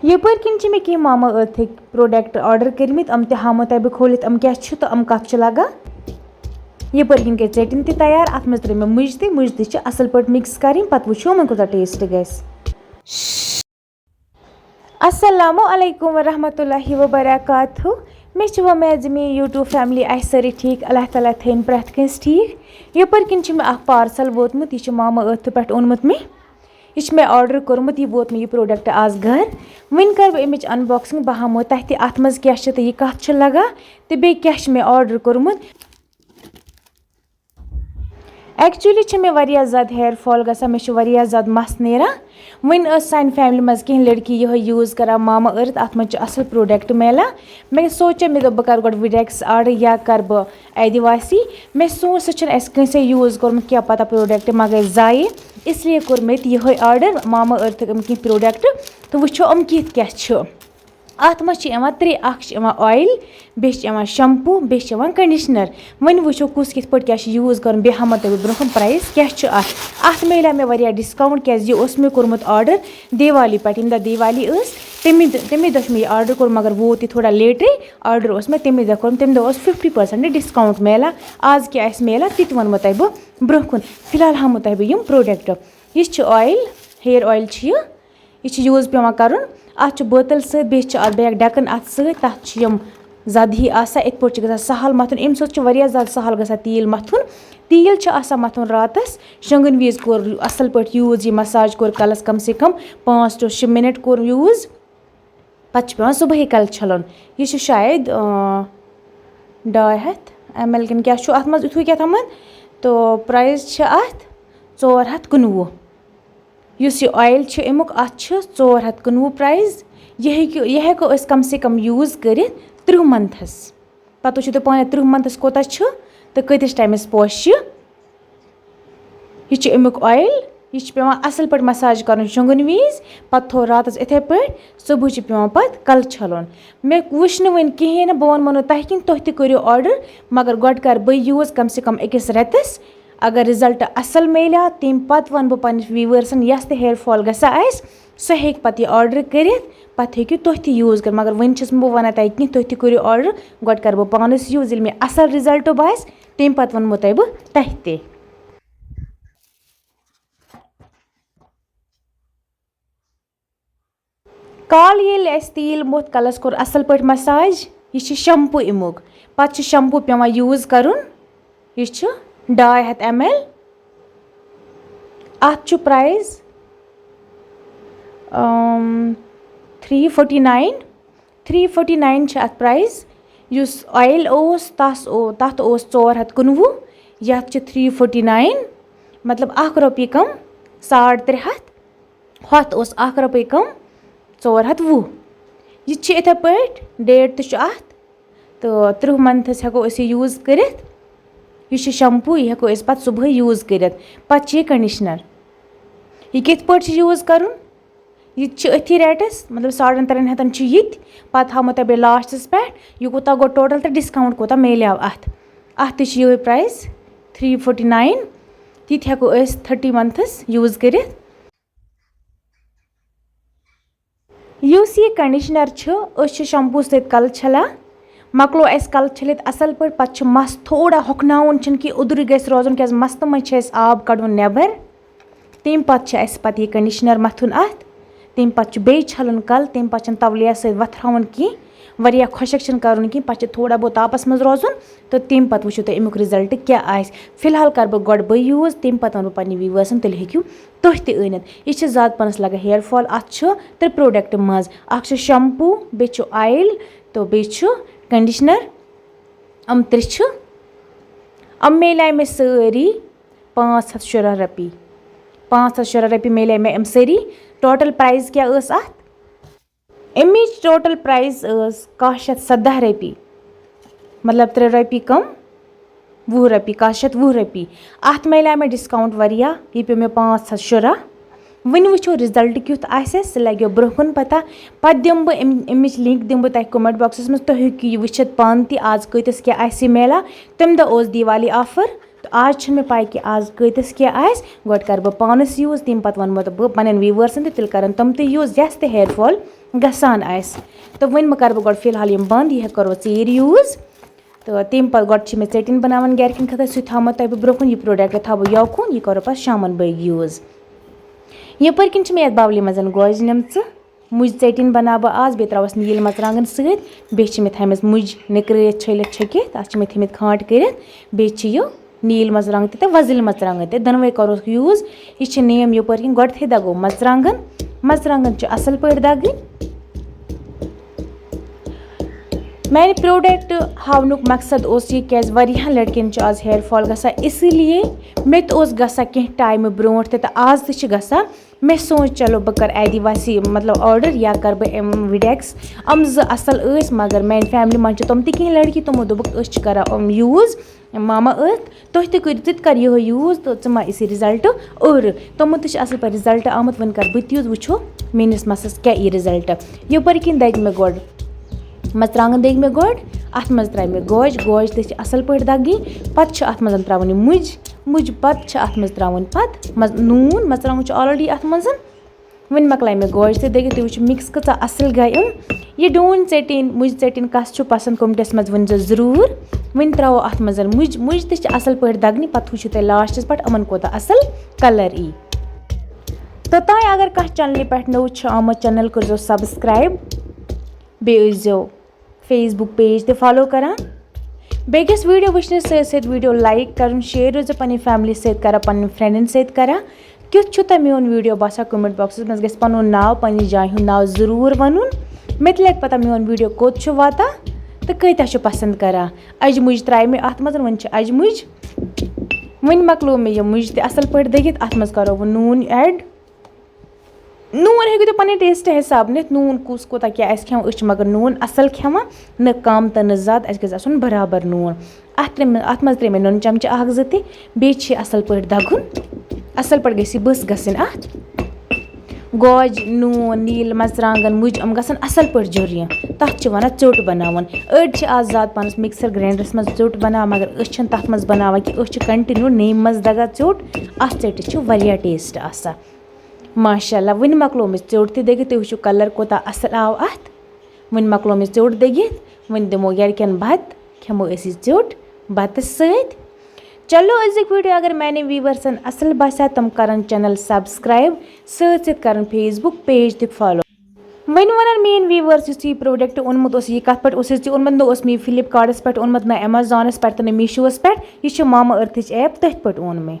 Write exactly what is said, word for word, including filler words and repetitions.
یپٲرۍ کِنۍ چھِ مےٚ کینٛہہ ماما أرتھٕکۍ پروڈکٹ آرڈر کٔرمٕتۍ، یِم تہِ ہاومو تۄہہِ بہٕ کھوٗلِتھ، یِم کیٛاہ چھِ تہٕ یِم کَتھ چھِ لَگان۔ یپٲرۍ کِنۍ گٔے ژیٚٹِنۍ تہِ تیار، اَتھ منٛز ترٲے مےٚ مُجہِ تہِ، مُجہِ تہِ چھِ اَصٕل پٲٹھۍ مِکٕس کَرٕنۍ، پَتہٕ وٕچھو وۄنۍ کوٗتاہ ٹیسٹ گژھِ۔ السلام علیکم ورحمۃ اللہ وبرکاتہ۔ مےٚ چھِ وۄمید زِ میٛٲنۍ YouTube فیملی آسہِ سٲرٕے ٹھیٖک، اللہ تعالیٰ تھٲیِن پرٛٮ۪تھ کٲنٛسہِ ٹھیٖک۔ یپٲرۍ کِنۍ چھِ مےٚ اَکھ پارسل ووتمُت، یہِ چھِ ماما أرتھٕ پٮ۪ٹھ اوٚنمُت مےٚ۔ یہِ چھِ مےٚ آرڈر کوٚرمُت، یہِ ووت مےٚ یہِ پروڈکٹ آز گھر۔ وۄنۍ کَرٕ بہٕ اَمِچ unboxing، بہٕ ہاومو تۄہہِ تہِ اَتھ منٛز کیٛاہ چھِ تہٕ یہِ کَتھ چھِ لَگان تہٕ بیٚیہِ کیٛاہ چھِ مےٚ آرڈر کوٚرمُت۔ Actually چھِ مےٚ واریاہ زیادٕ hair fall گژھان، مےٚ چھُ واریاہ زیادٕ مَس نیران۔ وۄنۍ ٲس سانہِ فیملی منٛز کینٛہہ لٔڑکی یِہوٚے یوٗز کَران ماما أرتھ، اَتھ منٛز چھُ اَصٕل پروڈکٹ میلان۔ مےٚ سوٗنٛچ، مےٚ دوٚپ بہٕ کَرٕ گۄڈٕ وِڈیکس آرڈر یا کَرٕ بہٕ آدِواسی۔ مےٚ سوٗنٛچ سُہ چھُنہٕ اَسہِ کٲنٛسے یوٗز کوٚرمُت کینٛہہ، پَتہٕ پروڈکٹ ما گٔے ضایع، اس لیے کوٚر مےٚ تہِ یِہوٚے آرڈر ماما أرتھُک یِم کینٛہہ پروڈکٹ تہٕ وٕچھو یِم کِتھ کیٛاہ چھِ۔ اَتھ منٛز چھِ یِوان ترٛےٚ، اَکھ چھِ یِوان oil، بیٚیہِ چھِ یِوان shampoo، بیٚیہِ چھِ یِوان conditioner۔ وۄنۍ وٕچھو کُس کِتھ پٲٹھۍ کیٛاہ چھِ یوٗز کَرُن، بیٚیہِ ہاومو تۄہہِ بہٕ برٛونٛہہ کُن price کیٛاہ چھُ اَتھ۔ اَتھ میلیو مےٚ واریاہ discount، کیٛازِ یہِ اوس مےٚ کوٚرمُت آرڈر دیوالی پٮ۪ٹھ، ییٚمہِ دۄہ دیوالی ٲس، تَمی دۄہ، تَمی دۄہ چھُ مےٚ یہِ آرڈر کوٚرمُت، مگر ووت یہِ تھوڑا لیٹٕے۔ آرڈر اوس مےٚ تَمی دۄہ کوٚرمُت، تَمہِ دۄہ اوس fifty percent discount میلان۔ آز کیٛاہ آسہِ میلان، تہِ تہِ وَنمو تۄہہِ بہٕ برٛونٛہہ کُن۔ فی الحال ہاومو تۄہہِ بہٕ یِم پروڈکٹ۔ یہِ چھِ oil، hair oil چھِ یہِ۔ یہِ چھُ یوٗز پٮ۪وان کَرُن۔ اَتھ چھُ بٲتَل سۭتۍ، بیٚیہِ چھِ اَتھ بیگ ڈَکَن اَتھ سۭتۍ، تَتھ چھِ یِم زَدٕ ہی آسان، یِتھ پٲٹھۍ چھِ گژھان سَہَل مَتھُن۔ اَمہِ سۭتۍ چھُ واریاہ زیادٕ سَہَل گژھان تیٖل مَتھُن۔ تیٖل چھُ آسان مَتھُن راتَس، شۄنٛگَن وِزِ کوٚر اَصٕل پٲٹھۍ یوٗز یہِ مَساج، کوٚر کَلَس کَم سے کَم پانٛژھ to شےٚ مِنَٹ کوٚر یوٗز۔ پَتہٕ چھُ پٮ۪وان صُبحٲے کَلہٕ چھَلُن۔ یہِ چھُ شاید، آ، ڈاے ہَتھ ایم ایل کِنہٕ کیٛاہ چھُ اَتھ منٛز یُتھُے کیٛاہ تھامَتھ، تہٕ price چھِ اَتھ ژور ہَتھ کُنوُہ۔ یُس یہِ oil چھُ اَمیُک، اَتھ چھُ ژور ہَتھ کُنوُہ price۔ یہِ ہیٚکِو، یہِ ہٮ۪کو أسۍ کَم سے کَم یوٗز کٔرِتھ تٕرٛہ months۔ پَتہٕ وٕچھِو تُہۍ پانَے تٕرٛہ months کوٗتاہ چھُ تہٕ کۭتِس ٹایمَس پوشہِ یہِ۔ یہِ چھُ اَمیُک oil، یہِ چھُ پٮ۪وان اَصٕل پٲٹھۍ مَساج کَرُن شۄنٛگُن وِزِ، پَتہٕ تھوٚو راتَس یِتھَے پٲٹھۍ، صُبحٲے چھُ پٮ۪وان پَتہٕ کَلہٕ چھَلُن۔ مےٚ وٕچھ نہٕ وٕنہِ کِہیٖنۍ نہٕ، بہٕ وَنمو نہٕ تۄہہِ کِہیٖنۍ، تُہۍ تہِ کٔرِو order، مگر گۄڈٕ کَرٕ بہٕ یوٗز کَم سے کَم أکِس رٮ۪تَس۔ اگر result اَصٕل میلیو، تَمہِ پَتہٕ وَنہٕ بہٕ پنٛنِس viewersن، یَس تہِ hair fall گژھان آسہِ، سُہ ہیٚکہِ پَتہٕ یہِ order کٔرِتھ، پَتہٕ ہیٚکِو تُہۍ تہِ یوٗز کٔرِتھ۔ مگر وۄنۍ چھَس نہٕ بہٕ وَنان تۄہہِ کینٛہہ، تُہۍ تہِ کٔرِو order، گۄڈٕ کَرٕ بہٕ پانَس یوٗز، ییٚلہِ مےٚ اَصٕل result باسہِ، تَمہِ پَتہٕ وَنہٕ بہٕ تۄہہِ بہٕ تۄہہِ تہِ۔ کالہٕ ییٚلہِ اَسہِ تیٖل موٚتھ، کَلَس کوٚر اَصٕل پٲٹھۍ مَساج، یہِ چھِ shampoo اَمیُک۔ پَتہٕ چھُ shampoo پٮ۪وان یوٗز کَرُن۔ یہِ چھُ ڈاے ہَتھ ایم ایل۔ اَتھ چھُ price، اَم، three forty nine۔ Three forty nine چھِ اَتھ price۔ یُس oil اوس، تَس او-، تَتھ اوس ژور ہَتھ کُنوُہ، یَتھ چھِ three forty nine، مطلب، اَکھ رۄپیہِ کَم، ساڑ ترٛےٚ ہَتھ۔ ہۄتھ اوس اَکھ رۄپَے کَم، ژور ہَتھ وُہ۔ یہِ تہِ چھِ یِتھَے پٲٹھۍ، date تہِ چھُ اَتھ، تہٕ تٕرٛہ months ہٮ۪کو أسۍ یہِ یوٗز کٔرِتھ۔ یہِ چھُ shampoo، یہِ ہٮ۪کو أسۍ پَتہٕ صُبحٲے یوٗز کٔرِتھ۔ پَتہٕ چھِ یہِ conditioner۔ یہِ کِتھ پٲٹھۍ چھُ یوٗز کَرُن؟ یہِ تہِ چھِ أتھی rateس، مطلب، ساڑَن ترٛٮ۪ن ہَتَن چھِ یہِ تہِ۔ پَتہٕ ہاومو تۄہہِ بہٕ lastس پٮ۪ٹھ، یہِ کوٗتاہ گوٚو total تہٕ discount کوٗتاہ میلیو اَتھ۔ اَتھ تہِ چھِ یِہوٚے price، three forty nine۔ تہِ تہِ ہٮ۪کو أسۍ thirty months یوٗز کٔرِتھ۔ یُس یہِ conditioner چھُ، أسۍ چھِ shampoo سۭتۍ کَلہٕ چھَلان۔ مۄکلو اَسہِ کَلہٕ چھٔلِتھ اَصٕل پٲٹھۍ، پَتہٕ چھُ مَس تھوڑا ہۄکھناوُن، چھُنہٕ کہِ اوٚدرُے گژھِ روزُن، کیٛازِ مَستہٕ منٛز چھِ اَسہِ آب کَڑُن نٮ۪بَر۔ تَمہِ پَتہٕ چھُ اَسہِ پَتہٕ یہِ conditioner مَتھُن اَتھ۔ تَمہِ پَتہٕ چھُ بیٚیہِ چھَلُن کَلہٕ، تَمہِ پَتہٕ چھُنہٕ تَولِیا سۭتۍ وۄتھراوُن کینٛہہ، واریاہ خۄشک چھُنہٕ کَرُن کینٛہہ، پَتہٕ چھُ تھوڑا بہت تاپَس منٛز روزُن، تہٕ تَمہِ پَتہٕ وٕچھِو تُہۍ اَمیُک result کیٛاہ آسہِ۔ فی الحال کَرٕ بہٕ گۄڈٕ بہٕ یوٗز، تَمہِ پَتہٕ وَنہٕ بہٕ پنٛنٮ۪ن viewersن، تیٚلہِ ہیٚکِو تُہۍ تہِ أنِتھ۔ یہِ چھِ زیادٕ پَہنَس لَگان hair fall۔ اَتھ چھُ ترٛےٚ product منٛز، اَکھ چھُ shampoo، بیٚیہِ چھُ oil، تہٕ بیٚیہِ چھُ conditioner۔ یِم ترٛےٚ چھِ، یِم میلیے مےٚ سٲری پانٛژھ ہَتھ شُراہ رۄپیہِ۔ پانٛژھ ہَتھ شُراہ رۄپیہِ میلیے مےٚ یِم سٲری۔ Total price کیٛاہ ٲس اَتھ؟ اَمِچ total price ٲس کاہ شیٚتھ سَداہ رۄپیہِ، مطلب، ترٛےٚ رۄپیہِ کَم، وُہ رۄپیہِ، کاہ شیٚتھ وُہ رۄپیہِ۔ اَتھ میلیو مےٚ discount واریاہ، یہِ پیوٚو مےٚ پانٛژھ ہَتھ شُراہ۔ وۄنۍ وٕچھو result کیُتھ آسہِ، سُہ لَگیو برٛونٛہہ کُن پَتہ۔ پَتہٕ دِمہٕ بہٕ اَمہِ، اَمِچ link دِمہٕ بہٕ تۄہہِ comment boxس منٛز، تُہۍ ہیٚکِو یہِ وٕچھِتھ پانہٕ تہِ آز کۭتِس کیٛاہ آسہِ یہِ میلان۔ تَمہِ دۄہ اوس دیوالی offer۔ تہٕ آز چھِنہٕ مےٚ پَے کہِ آز کۭتِس کیٛاہ آسہِ۔ گۄڈٕ کَرٕ بہٕ پانَس یوٗز، تَمہِ پَتہٕ وَنہٕ بہٕ بہٕ پنٛنٮ۪ن viewersن تہِ، تیٚلہِ کَرَن تِم تہِ یوٗز، یَس تہِ hair fall گژھان آسہِ۔ تہٕ وۄنۍ مہ کَرٕ بہٕ گۄڈٕ فی الحال یِم بنٛد، یہِ ہٮ۪کہٕ کَرو ژیٖرۍ use۔ تہٕ تَمہِ پَتہٕ گۄڈٕ چھِ مےٚ ژیٚٹِنۍ بَناوان گَرِکٮ۪ن خٲطرٕ، سُہ تہِ تھاومو تۄہہِ بہٕ برٛونٛہہ کُن، یہِ product تھاوٕ بہٕ یوکُن، یہِ کَرو پَتہٕ شامَن بٲگۍ use۔ یَپٲرۍ کِنۍ چھِ مےٚ یَتھ bowlہِ منٛز گوجہِ نِمژٕ، مُجہِ ژیٚٹِنۍ بَناوٕ بہٕ آز، بیٚیہِ ترٛاوَس نیٖل مَرژٕوانٛگَن سۭتۍ، بیٚیہِ چھِ مےٚ تھایمَژٕ مُجہِ نِکرٲیِتھ چھٔلِتھ چھٔکِتھ، اَتھ چھِ مےٚ تھٲیمٕتۍ کھانٛٹ کٔرِتھ، بیٚیہِ چھِ یہِ نیٖل مَرژٕوانٛگَن تہِ تہٕ وۄزٕلۍ مَرژٕوانٛگَن تہِ، دۄنوَے کَروکھ use۔ یہِ چھِ name یَپٲرۍ کِنۍ گۄڈٕتھٕے دَگو مَرژٕوانٛگَن، مَرژٕوانٛگَن چھِ اَصٕل پٲٹھۍ دَگٕنۍ۔ میانہِ product ہاونُک مقصد اوس یہِ، کیازِ واریاہن لڑکین چھُ آز hair fall گژھان، اسی لیے مےٚ تہِ اوس گژھان کینٛہہ ٹایمہٕ برونٛٹھ تہِ تہٕ آز تہِ چھِ گژھان۔ مےٚ سوٗنٛچ، چلو، بہٕ کَرٕ ایدی وسی، مطلب، order یا کَرٕ بہٕ ایم وِڈیکس۔ یِم زٕ اَصٕل ٲسۍ، مگر میانہِ family منٛز چھِ تِم تہِ کینٛہہ لڑکی، تِمو دوٚپُکھ، أسۍ چھِ کَران یِم use ماما أرتھ، تُہۍ تہِ کٔرِو، ژٕ تہِ کَر یِہوٚے use تہٕ ژٕ ما یِسی result أر۔ تِمَن تہِ چھِ اَصٕل پٲٹھۍ result آمُت، وۄنۍ کَرٕ بہٕ تہِ use، وٕچھو میٛٲنِس مَسَس کیٛاہ یی result۔ یَپٲرۍ کِنۍ دَگہِ مےٚ گۄڈٕ مَرژٕوانٛگَن، دٔگۍ مےٚ گۄڈٕ، اَتھ منٛز ترٛایہِ مےٚ گوجہِ، گوجہِ تہِ چھِ اَصٕل پٲٹھۍ دَگٕنۍ۔ پَتہٕ چھِ اَتھ منٛز ترٛاوٕنۍ یہِ مُجہِ، مُجہِ پَتہٕ چھِ اَتھ منٛز ترٛاوٕنۍ پَتہٕ مَز-، نوٗن، مَرژٕوانٛگُن چھُ already اَتھ منٛز۔ وۄنۍ مۄکلایہِ مےٚ گوجہِ تہِ دٔگِتھ، تُہۍ وٕچھِو mix کۭژاہ اَصٕل گٔے یِم۔ یہِ ڈوٗنۍ ژیٚٹِنۍ، مُجہِ ژیٚٹِنۍ کَس چھُ پَسنٛد، comments منٛز ؤنۍزیو ضروٗر۔ وۄنۍ ترٛاوو اَتھ منٛز مُجہِ، مُجہِ تہِ چھِ اَصٕل پٲٹھۍ دَگنہِ، پَتہٕ وٕچھِو تُہۍ lastس پٮ۪ٹھ یِمَن کوٗتاہ اَصٕل colour یی۔ تہٕ تۄہہِ اگر کانٛہہ channelہِ پٮ۪ٹھ نوٚو چھُ آمُت، channel کٔرۍزیو subscribe، بیٚیہِ ٲسۍزیو Facebook page تہِ follow کران۔ بیٚیہِ گژھِ video وٕچھنَس سۭتۍ سۭتۍ video like کَرُن، share روزِ پنٕنۍ family سۭتۍ کران، پنٕنۍ friendن سۭتۍ کران۔ کیُتھ چھُ تۄہہِ میون video باسان؟ Comment boxس منٛز گژھِ پنُن ناو، پننہِ جایہِ ہُنٛد ناو ضروٗر وَنُن۔ مےٚ تہِ لگہِ پتہ میون video کوٚت چھُ واتان تہٕ کۭتیٛاہ چھُ پسنٛد کران۔ اَجہِ مُجہِ ترٛایہِ مےٚ اَتھ منٛز، وۄنۍ چھِ اَجہِ مُجہِ۔ وۄنۍ مۄکلو مےٚ یہِ مُجہِ تہِ اَصٕل پٲٹھۍ دٔگِتھ، اَتھ منٛز کَرو وۄنۍ نوٗن add۔ نوٗن ہیٚکِو تُہۍ پنٕنہِ taste حساب نِتھ، نوٗن کُس کوٗتاہ کیٛاہ آسہِ کھٮ۪وان۔ أسۍ چھِ مگر نوٗن اَصٕل کھٮ۪وان، نہ کم تہٕ نہ زیادٕ، اَسہِ گژھِ آسُن برابر نوٗن۔ اَتھ ترٛٲے مےٚ، اَتھ منٛز ترٛٲے مےٚ نُنہٕ چمچہٕ اَکھ زٕ تہِ، بیٚیہِ چھِ یہِ اَصٕل پٲٹھۍ دَگُن، اَصٕل پٲٹھۍ گژھِ یہِ بٔس گژھٕنۍ اَتھ۔ گوجہِ، نوٗن، نیٖل مَرژٕوانٛگَن، مُجہِ، یِم گژھن اَصٕل پٲٹھۍ جُرنہِ، تَتھ چھِ وَنان ژیوٚٹ بَناوُن۔ أڑۍ چھِ آز زیادٕ پَہنَس mixer grinderس منٛز ژیوٚٹ بَناوان، مگر أسۍ چھِنہٕ تَتھ منٛز بَناوان کینٛہہ، أسۍ چھِ continue نیٚمہِ منٛز دَگان ژیوٚٹ، اَتھ ژیٹِس چھُ واریاہ taste آسان۔ ماشاء اللہ، وٕنہِ مۄکلو مےٚ ژیوٚٹ تہِ دٔگِتھ، تُہۍ وٕچھِو colour کوٗتاہ اَصٕل آو اَتھ۔ وٕنہِ مۄکلو مےٚ ژیوٚٹ دٔگِتھ، وٕنہِ دِمو گَرِکٮ۪ن بَتہٕ، کھٮ۪مو أسۍ یہِ ژیوٚٹ بَتَس سۭتۍ۔ چلو، أزیُک video اگر میٛانٮ۪ن viewersن اَصٕل باسیٛو، تِم کَرَن channel subscribe، سۭتۍ سۭتۍ کَرَن Facebook page تہِ follow۔ وۄنۍ وَنَن میٛٲنۍ viewers، یُس یہِ product اوٚنمُت اوس، یہِ کَتھ پٮ۪ٹھ اوس ژےٚ اوٚنمُت؟ نہ اوس مےٚ یہِ Flipkartس پٮ۪ٹھ اوٚنمُت، نہ Amazonس پٮ۪ٹھ تہٕ نہ Meeshoس پٮ۪ٹھ، یہِ چھِ ماما أرتھٕچ app، تٔتھۍ پٮ۪ٹھ اوٚن مےٚ۔